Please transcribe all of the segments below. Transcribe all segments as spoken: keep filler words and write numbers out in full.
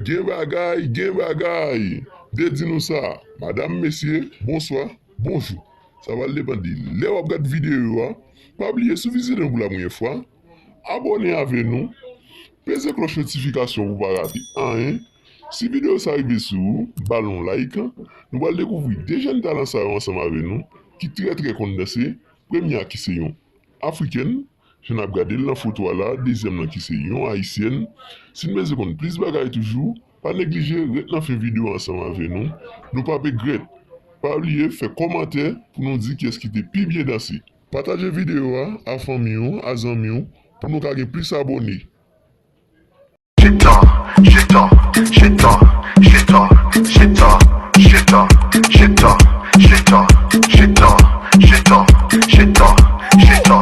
Gen bagay, gen bagay. De di nou sa, madam, mesye, bonswa, bonjou. Sa va depann de lè w ap gad videyo a. Pa bliye, si w vizite nou pou la premyè fwa, abòne avè nou, peze klòch notifikasyon pou w pa rate anyen. Si videyo sa rive sou ou, ba l yon like. Nou pral dekouvri de jèn talan sa yo ansanm avè nou, ki trè, trè konn danse. Premye a ki se yon Afrikèn, jan n ap gade l nan foto a la, dezyèm nan ki se yon Ayisyèn. Si n bezwen konn plis bagay toujou, pa neglije ret nan fen videyo a ansanm avè nou. Nou p ap regrèt. Pa bliye fè kòmantè pou nou di kiyès ki te pi byen danse. Pataje videyo a a fanmi w, a zanmi w, pou nou ka gen plis abòne. Chita, chita, chita, chita, chita, chita, chita, chita, chita, chita, chita, chita,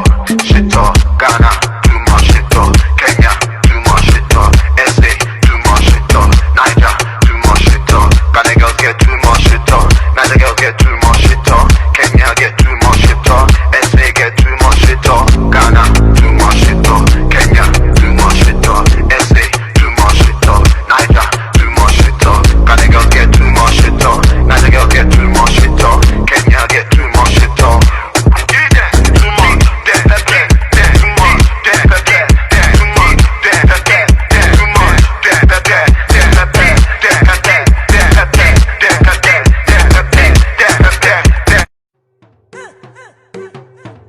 chita, Ghana, tout le monde chita, Kenya, tout le monde chita, S A, tout le monde chita, Niger, tout le monde chita, Ghana girls get tout le monde chita, Niger girls get tout le monde chita, Kenya get tout le monde chita, S A get tout le monde chita, Ghana, tout le monde chita, Kenya, tout le monde chita, S A, tout le monde chita, Niger, tout le monde chita, Ghana girls get tout le monde chita, Niger girls get tout le monde chita, Kenya get tout le monde chita.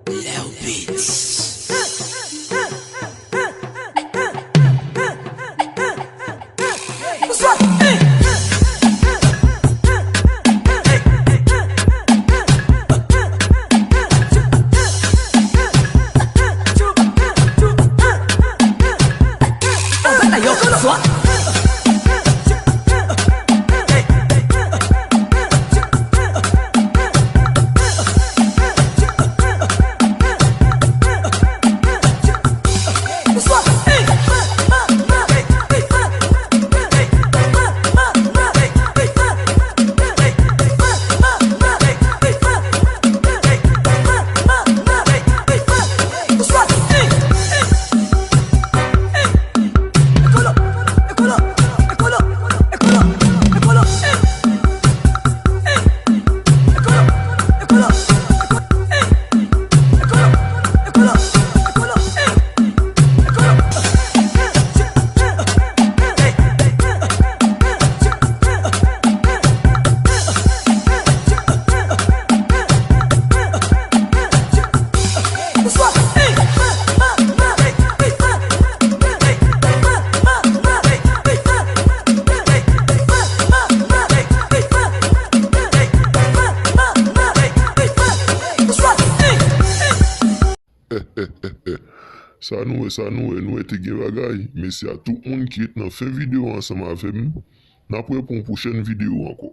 Leo Beats. Sa nou wè, sa nou wè, nou wè te gen bagay. Mèsi a tout moun ki ret nan fen videyo a ansanm avè m. N ap wè pou yon pwochèn videyo ankò.